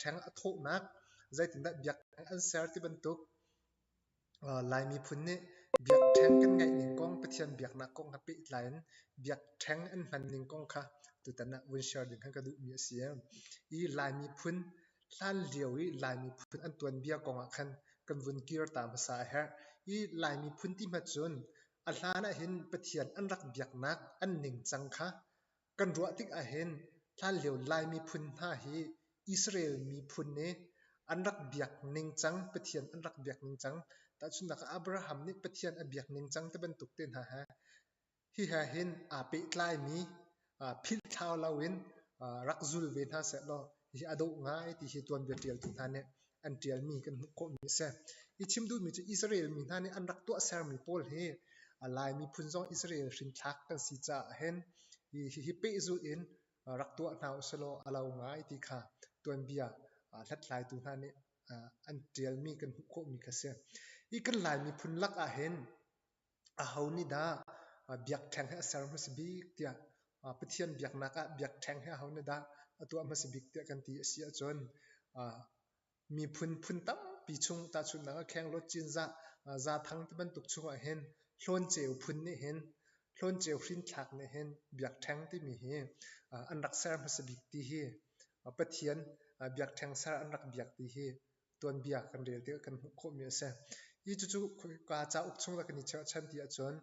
Ṭheng a thawhnak, zeitindah biakṭheng an ser ti bantuk Lai miphun nih biakṭheng kan ngeih ning kong, Pathian biaknak kong he pehtlai in biakṭheng an hman ning kong kha tutan ah vun share ding kha ka duhmi a si. I Lai miphun hlan lio i Lai miphun an tuanbia kong ah khan kan vun kir ta hmasa a herh. I Lai miphun ti hmat cun a hlan ah hin Pathian an rak biaknak an ningcang kha Kan ruah tik ahhin hlanlio Lai miphun hna hi Israel miphun nih an rak biak ningcang, Pathian an rak biak ningcang, tahchunhnak ah Abraham nih Pathian a biak ningcang ti bantuk te hna he hi he hin aa pehtlaimi philhthlau loin rak zul ve hna sehlaw hihi a dawh ngai ti hi tuanbia ṭialtu hna nih an ṭialmi kan hmuh khawhmi a si. Hi chim duhmi cu Israel mi hna nih an rak tuahsermi pawl hi Lai miphun zong Israel hrinthlak kan si caah hin hihi pehzulh in rak tuah hna usilaw a lo ngai ti kha tuanbia hlathlaitu hna nih an ṭialmi kan hmuh khawhmi kha a si. Hi kan Lai miphun lak ahhin Aho nih dah biakṭheng hi a ser hmasa bik tiah Pathian biaknak ah biakṭheng hi aho nih dah a tuah hmasa bik tiah kan ti a si ahcun miphun phun tampi chung tahchunhnak ah Khenglawt Cinzah Zathang ti bantuk chungah hin Hlawnceu phun nih hin Hlawnceu hrinthlak nih hin biakṭheng timi hi an rak ser hmasa bik ti hi Pathian biakṭheng ser an rak biak ti hi tuanbia kan rel tikah kan hmuh khawhmi a si. Hi cucu ka cauk chung kan i cherhchan ti ahcun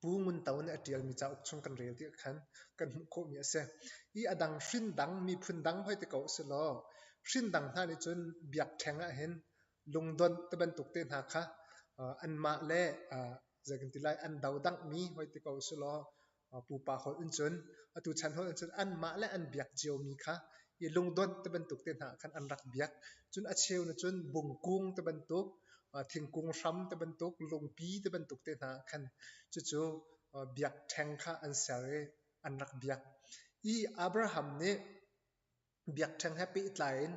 Pu Ngun To nih a ṭialmi cauk chung kan rel tikah khan kan hmuh khawhmi a si. Hi a dang hrin dang miphun dang hoi ti ko usilaw hrin dang hna nih cun biakṭheng ah hin lungdonh ti bantuk te hna kha anmah le zei kan ti lai an dodanghmi hoi ti ko usilaw Pupa holh in cun atu chan holh in cun anmah le an biak ciomi kha i lungdonh ti bantuk te hna khan an rak biak. Cun a cheu nih cun bungkung ti bantuk, thingkung hram ti bantuk, lungpi ti bantuk te hna khan cucu biakṭheng kha an ser i an rak biak. I Abraham nih Biakṭheng he pehtlai in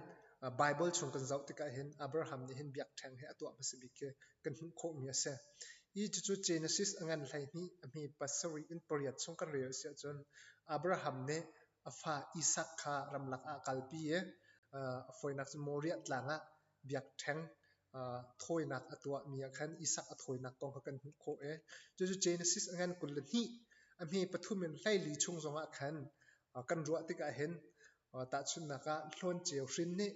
Baibal chung kan zoh tikah hin Abraham nih hin biakṭheng hi a tuah hmasa bik khi kan hmuh khawhmi a si. Hi cucu Genesis a ngan 12 a hme pasarih in pariat chung kan rel a si ahcun Abraham nih a fa Isak kha ramlak ah a kalpi i a fawinak cu Moriah tlang ah biakṭheng thawinak a tuahmi ah khan Isak a thawinak kong kha kan hmuh khawh i cucu Genesis a ngan 22 a hme pathum in 14 chung zongah khan kan ruah tikah hin tahchunhnak ah Hlawnceu hrin nih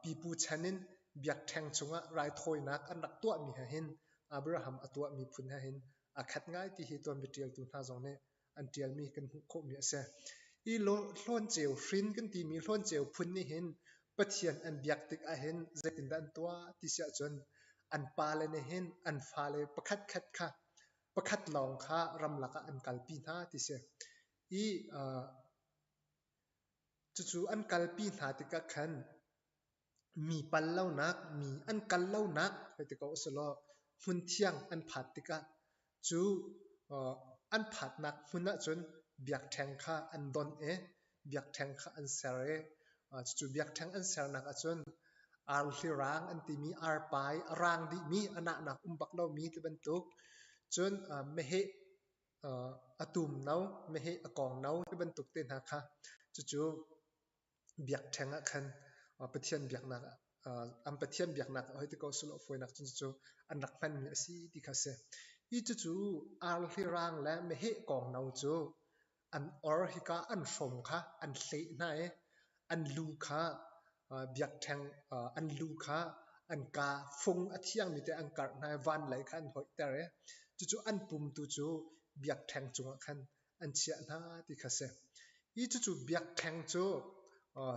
pipu chan in biakṭheng chungah raithawinak an rak tuahmi he hin Abraham a tuahmi phun he hin aa khat ngai ti hi tuanbia ṭialtu hna zong nih an ṭialmi kan hmuh khawhmi a si. Hi Hlawnceu hrin kan timi Hlawnceu phun nih hin Pathian an biak tik ahhin zeitindah an tuah ti si ahcun an pale nih hin an fale pakhatkhat kha pakhat lawng kha ramlak ah an kalpi hna ti si. I cucu an kalpi hna tikah khan mi pal lonak, mi an kal lonak hei ti ko usulaw hmunthiang an phat tikah cu an phatnak hmun ahcun biakṭheng kha an donh i biakṭheng kha an ser i cucu biakṭheng an sernak ahcun arhli raang an timi arpai a raang dihmi a nahnak um bak lomi ti bantuk cun meheh a tum no, meheh a kawng no ti bantuk te hna kha cucu biakṭheng ah khan Pathian biaknak ah an Pathian biaknak ah hoi ti ko sulaw fawinak cun cucu an rak hmanmi a si ti kha a si. Hi cucu arhli raang le meheh kawng no cu an or hika an hrom kha an hleh hna i an lu kha biakṭheng an lu kha an kaa fung a thiangmi te an karh hna i van lei kha an hoihter i cucu an pum tu cu biakṭheng cungah khan an chiah hna ti kha a si. Hi cucu biakṭheng cu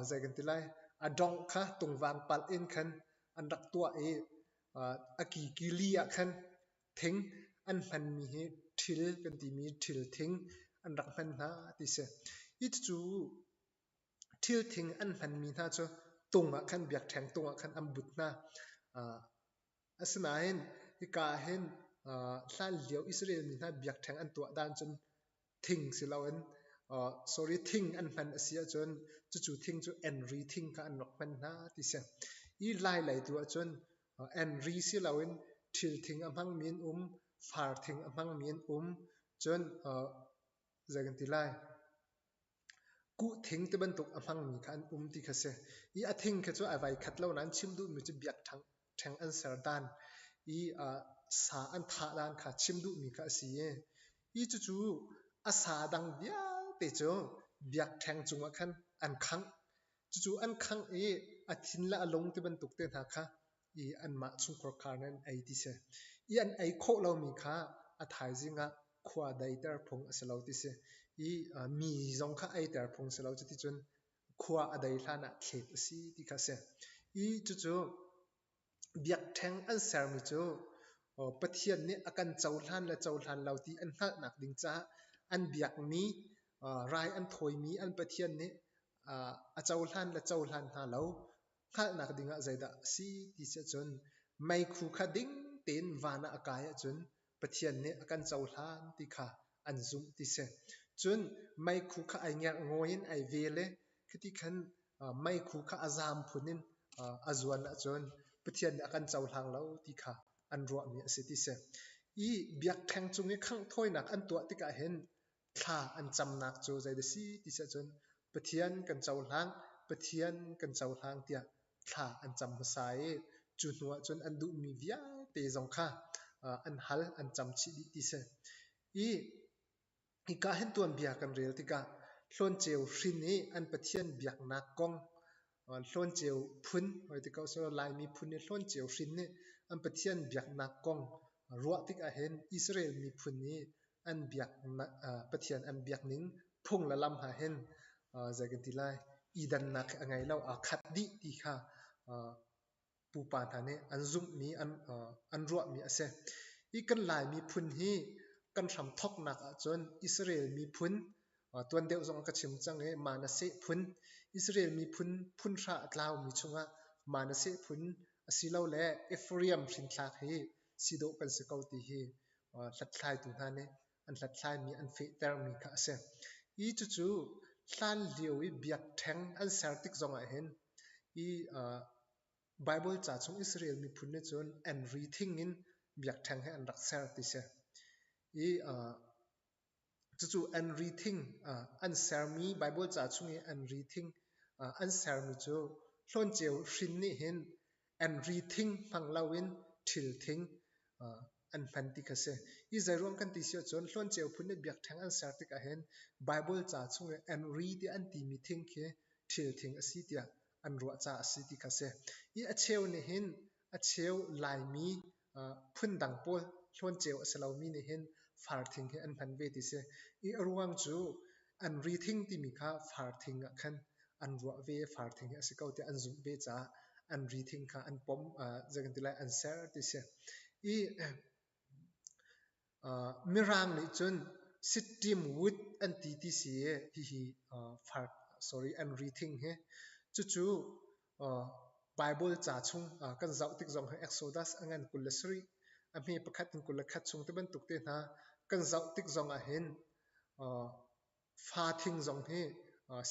zei kan ti lai a dongh kha tungvang palh in khan an rak tuah i a kikili ah khan thing an hmanmi hi ṭhil kan timi ṭhil thing an rak hman hna ti si. Hi cucu ṭhil thing an hmanmi hna cu tung ah khan biakṭheng tung ah khan an but hna. Asinain hika ah hin hlanlio Israel mi hna biakṭheng an tuah dan cun thing si loin sorry thing an hman a si ahcun cucu thing cu enri thing kha an rak hman hna ti si. Hi lai lei tu ahcun enri si loin ṭhil thing a hmangmi an um, far thing a hmangmi an um, cun zei kan ti lai? Kuhthing ti bantuk a hmangmi kha an um ti kha si. I a thing khi cu a vai khat lo nain chim duhmi cu biakṭheng an ser dan i sa an thah dan kha chim duhmi kha a si i hi cucu a sa dang vialte cu biakṭheng cungah khan an khangh. Cucu an khangh i a thin le a lung ti bantuk te hna kha i anmah chungkhar khar in an ei ti si. I an ei khawh lomi kha a thaizing ah khua deiter phung a si lo ti si. I mi zong kha eiter phung si lo. Cuticun khua a dei hlan ah thlet a si ti kha a si. I cucu biakṭheng an sermi cu Pathian nih a kan cohlan le cohlan lo ti an hngalhnak ding caah an biakmi rai an thawimi an Pathian nih a cohlan le cohlan hna lo hngalhnak dingah zeidah a si ti si ahcun meikhu kha ding tein van ah a kai ahcun Pathian nih a kan cohlan ti kha an zumh ti si. Cun meikhu kha ai ngerhngawi in ai vel i khiti khan meikhu kha a zaam phun in a zuan ahcun Pathian nih a kan cohlang lo ti kha an ruahmi a si ti si. I biakṭheng cung i khangh thawinak an tuah tikah hin thla an camnak cu zeidah si ti si ahcun Pathian kan cohlang, Pathian kan cohlang tiah thla an cam hmasa i cu hnu ahcun an duhmi vialte zong kha an hal, an cam chih dih ti si. I hika hin tuanbia kan rel tikah Hlawnceu hrin i an Pathian biaknak kong Hlawnceu phun hoi ti ko seh Laimi phun i Hlawnceu hrin nih an Pathian biaknak kong ruah tikah hin Israel miphun i an biaknak Pathian an biakning phung le lam hna hin zei kan ti lai i dannak a ngei lo aa khat dih ti kha pupa hna nih an zumhmi an ruahmi a si. Hi kan Lai miphun hi kan hram thawknak ahcun Israel miphun tuan deuh zong ka chim cang i Manasseh phun Israel miphun phun hra a tlaumi chungah Manasseh phun asilole Ephraim hrinthlak hi si dawh kan si ko ti hi hlathlaitu hna nih an hlathlaimi an fehtermi kha a si. Hi cucu hlan lio i biakṭheng an ser tik zongah hin hi Baibal ca chung Israel miphun nih cun an ri thing in biakṭheng hi an rak ser ti si. I cucu an ri thing an sermi Baibal ca chung i an ri thing an sermi cu hlawnceu hrin nih hin an ri thing hmang loin ṭhil thing an hman ti kha si. Hi zeiruang kan ti si ahcun Hlawnceu phun nih biakṭheng an ser tikah hin Baibal ca chung i an ri tiah an timi thing khi ṭhil thing a si tiah an ruah caah a si ti kha si. Hi a cheu nih hin a cheu Laimi phundang pawl Hlawnceu a si lomi nih hin far thing hi an hman ve ti si. I a ruang cu an ri thing timi kha far thing ah khan an ruah ve far thing hi a si ko tiah an zumh ve caah an ri thing kha an pom zei kan ti lai an ser ti si. I Mirang nih cun Sittim wood an ti ti si i hihi far sorry an ri thing hi cucu Bible ca chung kan zoh tik zong hi Exodus a ngan 27 a hme pakhat in 21 chung ti bantuk te hna kan zoh tik zong ah hin fa thing zong hi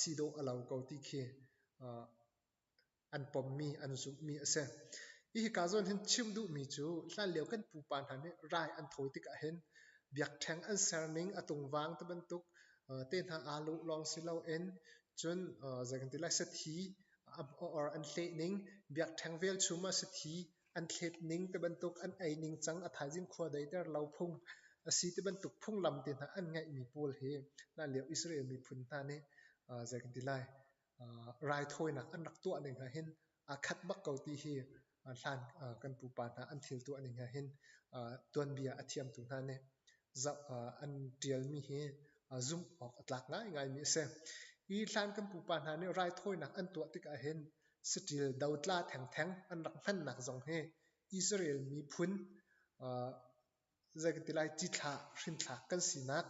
si dawh a lo ko ti khi an pommi an zumhmi a si. Hika zawn hin chim duhmi cu hlanlio kan pupa hna nih rai an thawi tikah hin biakṭheng an serning a tungvang ti bantuk te hna aa lawh lawng si loin cun zei kan ti lai sathi or an hleh ning biakṭheng velchum ah sathi an thlet ning ti bantuk an ei ning cang a thaizing khua deiter lo phung a si ti bantuk phunglam te hna an ngeihmi pawl hi hlanlio Israel miphun hna nih zei kan ti lai raithawinak an rak tuah ning ah hin aa khat bak ko ti hi hlan kan pupa hna an thil tuah ning ah hin tuanbia a thiamtu hna nih an ṭialmi hi zumh awk a tlak ngaingaimi a si. Hi hlan kan pupa hna nih raithawinak an tuah tikah hin saṭil dotla thengtheng an rak hmannak zong hi Israel miphun zei kan ti lai cithlah hrinthlak kan sinak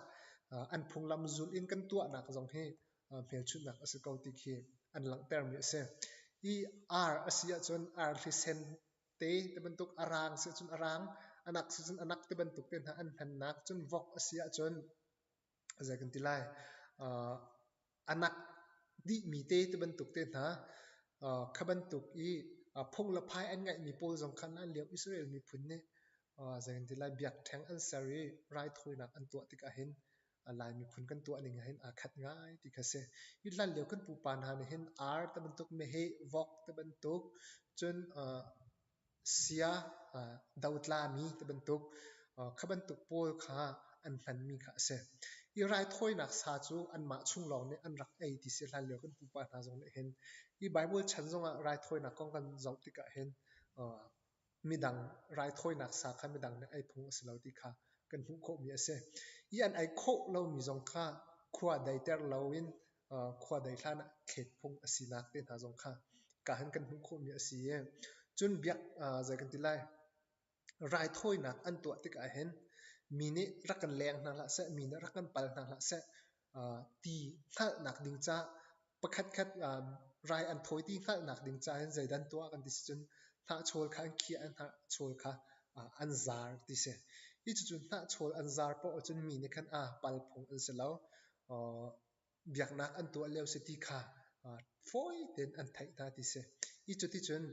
an phunglam zulh in kan tuahnak zong hi hmelchunhnak a si ko ti khi an langhtermi a si. Hi ar a si ahcun arhli sen te ti bantuk a rang si ahcun a rang, a nak si ahcun a nak ti bantuk te hna an hmannak cun vok a si ahcun zei kan ti lai a nak dihmi te ti bantuk te hna kha bantuk i phung le phai an ngeihmi pawl zong kha hlan lio Israel miphun nih zei kan ti lai biakṭheng an ser i raithawinak an tuah tikah hin Lai miphun kan tuah ning hin aa khat ngai ti kha si. Hi hlan lio kan pupa hna nih hin ar te bantuk, meheh, vok te bantuk, cun sia dotlami te bantuk, kha bantuk pawl kha an hmanmi kha a si. Hi raithawinak sa cu anmah chung lawng nih an rak ei ti si hlan lio kan pupa hna zong nih hin. Hi Bible chan zongah raithawinak kong kan zoh tikah hin midang raithawinak sa kha midang nih ei phung a si lo ti kha kan hmuh khawhmi a si. Hi an ei khawh lomi zong kha khua deiter loin khua dei hlan ah thlet phung a sinak te hna zong kha ka hin kan hmuh khawhmi a si i cun biak zei kan ti lai raithawinak an tuah tikah hin mi nih rak kan leng hna hlah seh, mi nih rak kan pal hna hlah seh ti hngalhnak ding ca pakhatkhat rai an thawi ti hngalhnak ding ca hin zeidah an tuah kan ti si cun hnahchawl kha an khiah i hnahchawl kha an zar ti si. Hi cucu hnahchawl an zar paoh ahcun mi nih khan pal phung an si lo. Biaknak an tuah lio si ti kha fawi tein an theih hna ti si. Hi cuticun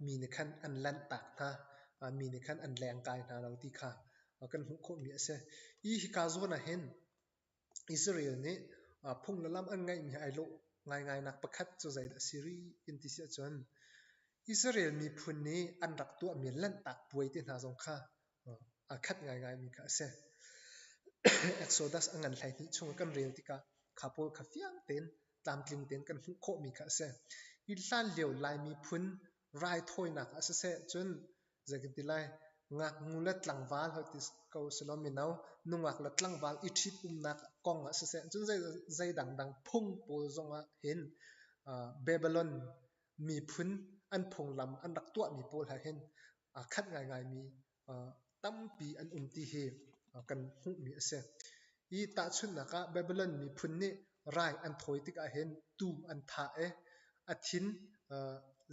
mi nih khan an lanhtak hna, mi nih khan an lengkai hna lo ti kha kan hmuh khawhmi a si. Hi hika zawn ah hin Israel nih phung le lam an ngeihmi he ai lawh ngaingainak pakhat cu zeidah a si rih kan ti si ahcun Israel miphun nih an rak tuahmi lanhtak puai te hna zong kha aa khat ngaingaimi kha a si. Exodus a ngan 12 chung kan rel tikah kha pawl kha fiang tein tlamtling tein kan hmuh khawhmi kha a si. Hi hlan lio Lai miphun raithawinak ah siseh cun zei kan ti lai ngaknu le tlangval hoi ti ko selaw mino nungak le tlangval i ṭhit umnak kong ah siseh cun zei zei dangdang phung pawl zongah hin Babylon miphun an phunglam an rak tuahmi pawl he hin aa khat ngaingaimi tampi an um ti hi kan hmuhmi a si. Hi tahchunhnak ah Babylon miphun nih rai an thawi tikah hin tuu an thah i a thin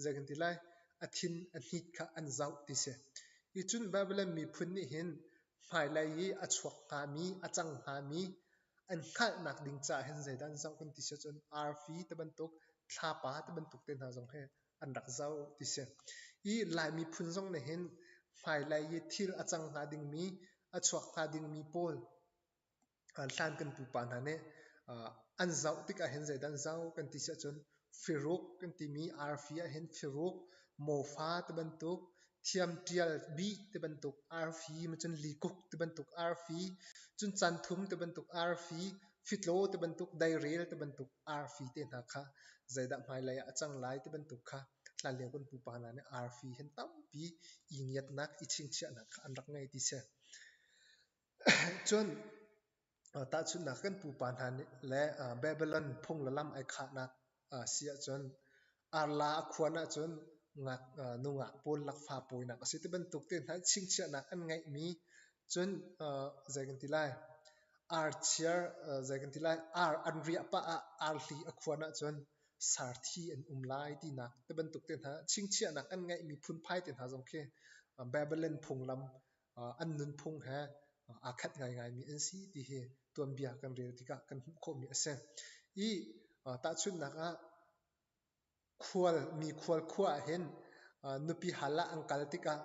zei kan ti lai a thin a hnit kha an zoh ti si. Hi cun Babylon miphun nih hin hmailei i a chuak hngami a cang hngami an hngalhnak ding caah hin zeidah an zoh kan ti si ahcun arfi ti bantuk thlapa ti bantuk te hna zong hi an rak zoh ti si. Hi Lai miphun zong nih hin hmailei i thil a cang hnga dingmi, a chuak hnga dingmi pawl hlan kan pupa hna nih an zoh tikah hin zeidah an zoh kan ti si ahcun firuk kan timi arfi ah hin firuk, mawfa ti bantuk, thiamṭial bih ti bantuk arfi, cun likuk ti bantuk arfi, cun canthum ti bantuk arfi, fitlaw ti bantuk, deirel ti bantuk arfi te hna kha zeidah hmailei ah a cang lai ti bantuk kha hlanlio kan pupa hna nih arfi hin tampi i ngiatnak, i chingchiahnak kha an rak ngei ti si. Cun tahchunhnak kan pupa hna nih le Babylon phung le lam ai khahnak si ahcun arla a khuan ahcun ngak nungak pawl lakfa pawinak a si ti bantuk te hna chingchiahnak an ngeihmi cun zei kan ti lai archiar zei kan ti lai ar an riah pah ah arhli a khuan ahcun sarthi an um lai tinak ti bantuk te hna chingchiahnak an ngeihmi phunphai te hna zong khi Babylon phunglam an nunphung he aa khat ngaingaimi an si ti hi tuanbia kan rel tikah kan hmuh khawhmi a si. I tahchunhnak ah khual mi khual khua ah hin nupi hal ah an kal tikah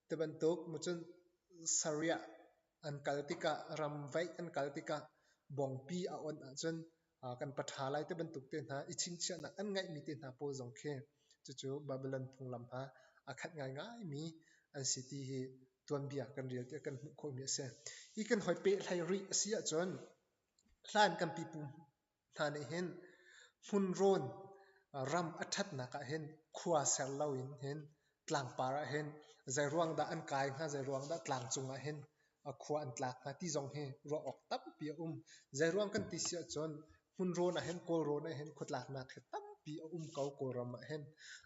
ti bantuk cun sariah an kal tikah ramvaih an kal tikah bawngpi a onh ahcun kan paṭha lai ti bantuk te hna i chingchiahnak an ngeihmi te hna pawl zong khi cucu Babylon phunglam ha aa khat ngaingaimi an si ti hi tuanbia kan rel tiah kan hmuh khawhmi a si. Hi kan hoi pehhlei rih a si ahcun hlan kan pipu hna nih hin hmunrawn ram a ṭhatnak ah hin khua ser loin hin tlangpar ah hin zeiruang dah an kai hnga, zeiruang dah tlangcung ah hin khua an tlak hnga ti zong hi ruah awk tampi a um. Zeiruang kan ti si ahcun hmunrawn ah hin Kawlrawn ah hin khuatlaknak hi tampi a um ko Kawlram ah hin.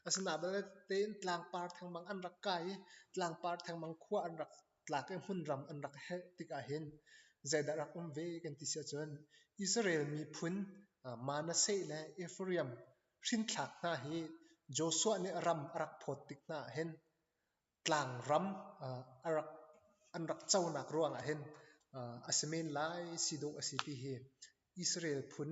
Asinain tlangpar thengmang an rak kai i tlangpar thengmang khua an rak tlak i hmunram an rak helh tikah hin zeidah rak um ve kan ti si ahcun Israel miphun Manasseh le Ephraim hrinthlak hna hi Joshua nih ram a rak phawt tik hna ah hin tlangram a rak an rak conak ruangah hin a si men lai si dawh a si ti hi Israel phun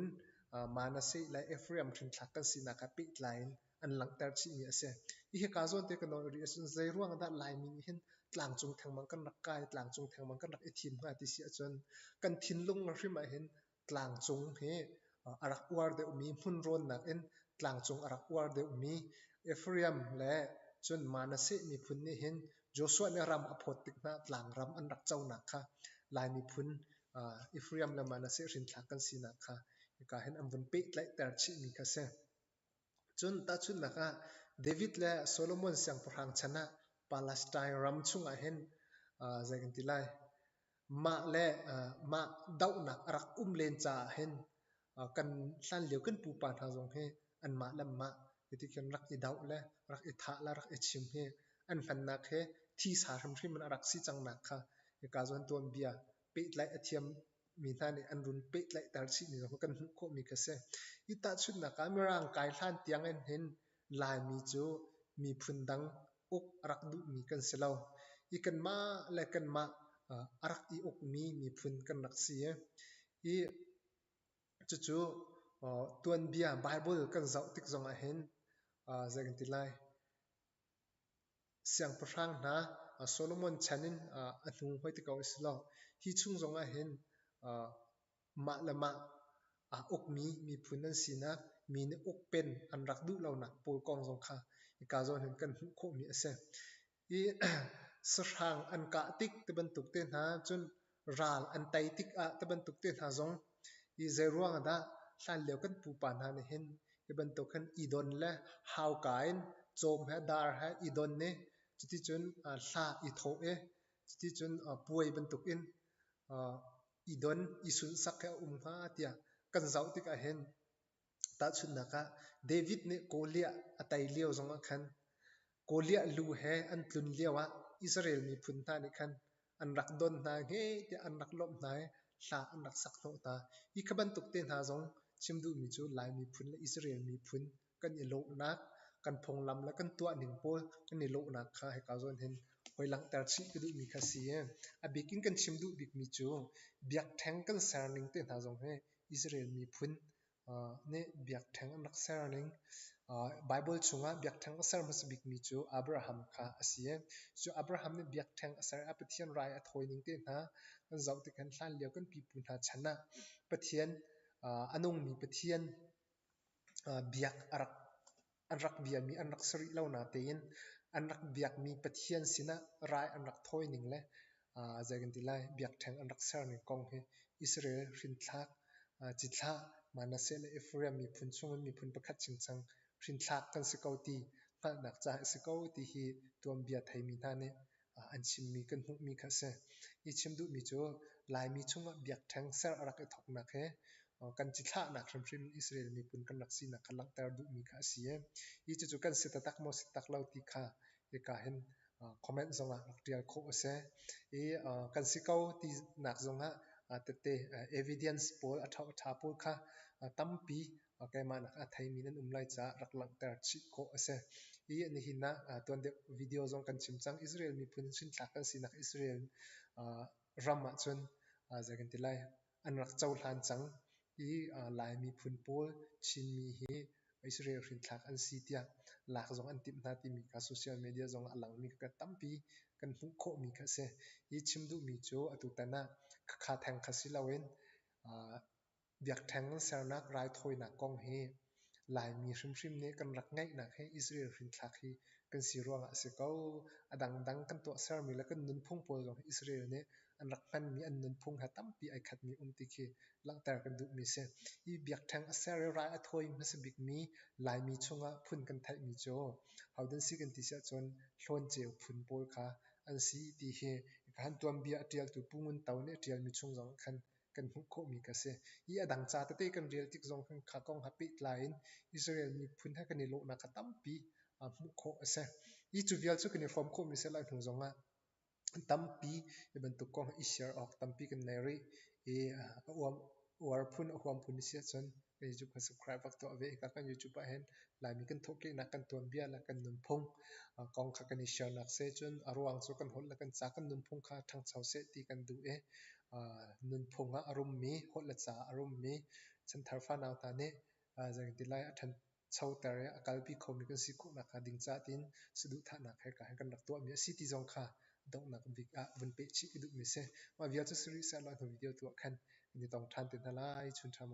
Manasseh le Ephraim hrinthlak kan sinak he pehtlai in an langhter chihmi a si. Hi hika zawn te ka nawl rih ahcun zeiruang dah Laimi nih hin tlangcung thengmang kan rak kai, tlangcung thengmang kan rak i thim hnga ti si ahcun kan thinlung hrim ah hin tlangcung hi a rak uar deuhmi hmunrawnnak in tlangcung a rak uar deuhmi Ephraim le cun Manasseh miphun nih hin Joshua nih ram a phawt tik hna tlangram an rak conak kha Lai miphun Ephraim le Manasseh hrinthlak kan sinak kha hika hin an vun pehtlaihter chihmi kha si. Cun tahchunhnak ah David le Solomon siangpahrang chan ah Palestine ram chungah hin zei kan ti lai mah le mah dohnak a rak um len caah hin kan hlanlio kan pupa hna zong hi anmah le mah hiti khin rak i doh le rak i thah le rak i chim hi an hmannak hi thisa hrimhrim in a rak si cangnak kha hika zawn tuanbia pehtlaih a thiam mi hna nih an run pehtlaihter chihmi zong kan hmuh khawhmi kha si. Hi tahchunhnak ah Mirang kai hlan tiang in hin Laimi cu miphun dang uk a rak duhmi kan si lo. I kanmah le kanmah a rak i ukmi miphun kan rak si. I cucu tuanbia Bible kan zoh tik zongah hin zei kan ti lai siangpahrang hna Solomon chan in a hnu hoi ti ko a si lo. Hi chung zongah hin mah le mah aa ukmi miphun an sinak, mi nih ukpen an rak duh lonak pawl kong zong kha hika zawn hin kan hmuh khawhmi a si. I sahrang an kah tik ti bantuk te hna cun ral an tei tik ah ti bantuk te hna zong i zeiruang ah dah hlanlio kan pupa hna nih hin hi bantuk hin i don le hauka in cawm he dar he i don i cuticun hla i thawh i cuticun puai bantukin i don i sunhsak he a um hnga tiah kan zoh tikah hin tahchunhnak ah David nih Goliath a tei lio zongah khan Goliath lu he an tlun lioah Israel miphun hna nih khan an rak don hna hme tiah an rak lawmh hna i hla an rak sak hnawh hna. Hi kha bantuk te hna zong chim duhmi cu Lai miphun le Israel miphun kan i lawhnak, kan phunglam le kan tuahning pawl kan i lawhnak kha hika zawn hin hoi langhter chih ka duhmi kha si. A bik in kan chim duh bikmi cu biakṭheng kan serning te hna zong hi Israel miphun nih biakṭheng an rak ser ning. Baibal chungah biakṭheng a ser hmasa bikmi cu Abraham kha a si. Cu Abraham nih biakṭheng a ser i a Pathian rai a thawi ning te hna kan zoh tik hin hlanlio kan pipu hna chan ah Pathian a nungmi Pathian biak a rak an rak biami an rak si rih lo natein an rak biakmi Pathian sinah rai an rak thawi ning le zei kan ti lai biakṭheng an rak ser ning kong hi Israel hrinthlak cithlah Manasseh le Ephraim miphun chungin miphun pakhat chingchang hrinthlak kan si ko ti hngalhnak caah a si ko ti hi tuanbia theimi hna nih an chimmi kan hmuhmi kha a si. Hi chim duhmi cu Laimi chungah biakṭheng ser a rak i thawknak hi kan cithlahnak hrimhrim Israel miphun kan rak sinak kha langhter duhmi kha a si i hi cucu kan si taktak maw si tak lo ti kha hika hin comment zongah rak ṭial khawh a si. I kan si ko tinak zongah tette evidence pawl a ṭha pawl kha tampi keimah nak a theimi nan um lai caah rak langhter chih khawh a si. Hi nihin ah tuan deuh video zong kan chim cang. Israel miphun hrinthlak kan sinak Israel ram ahcun zei kan ti lai an rak cohlan cang i Lai miphun pawl Chinmi hi Israel hrinthlak an si tiah lak zong an timh hna timi kha social media zong a langmi kha tampi kan hmuh khawhmi kha a si. Hi chim duhmi cu atutan ah khakha theng kha si loin Biakṭheng sernak raithawinak kong hi Laimi hrimhrim nih kan rak ngeihnak hi Israel hrinthlak hi kan si ruangah a si ko. A dangdang kan tuahsermi le kan nunphung pawl zong hi Israel nih an rak hmanmi an nunphung he tampi ai khatmi um ti khi langhter kan duhmi si. Hi biakṭheng a ser i rai a thawi hmasa bikmi Laimi chungah phun kan theihmi cu hodan si kan ti si ahcun Hlawnceu phun pawl kha an si ti hi han tuanbia a ṭialtu Pu Ngun To nih a ṭialmi chung zong khan kan hmuh khawhmi kha si. Hi a dang ca tete kan rel tik zong khan kha kong he pehtlai in Israel miphun he kan i lawhnak kha tampi hmuh khawh a si. Hi cu vial cu kan i hrawm khawhmi si lai hnu zongah tampi hi bantuk kong i share awk tampi kan nei rih. I a uam uar phun a huam phun si ahcun kan YouTube kan subscribe bak tuah ve. Hika kan YouTube ah hin Laimi kan thawhkehnak kan tuanbia le kan nunphung kong kha kan i share nak si. Cun a ruang cu kan holh le kan ca kan nunphung kha ṭhangcho seh ti kan duh i nunphung ah a rummi, holh le ca a rummi chanthar fanau hna nih zei lai a ṭhanchoter i a kalpi khomi kan si khawh nakhnga ding ca tiin saduhthahnak he ka kan rak tuahmi a si ti zong kha Donghnak bik ah vun peh chih ka duhmi si. Mah vial cu si rih sehlaw hnu video tu ah khan kan i tong ṭhan te hna lai. Chun ṭha mu.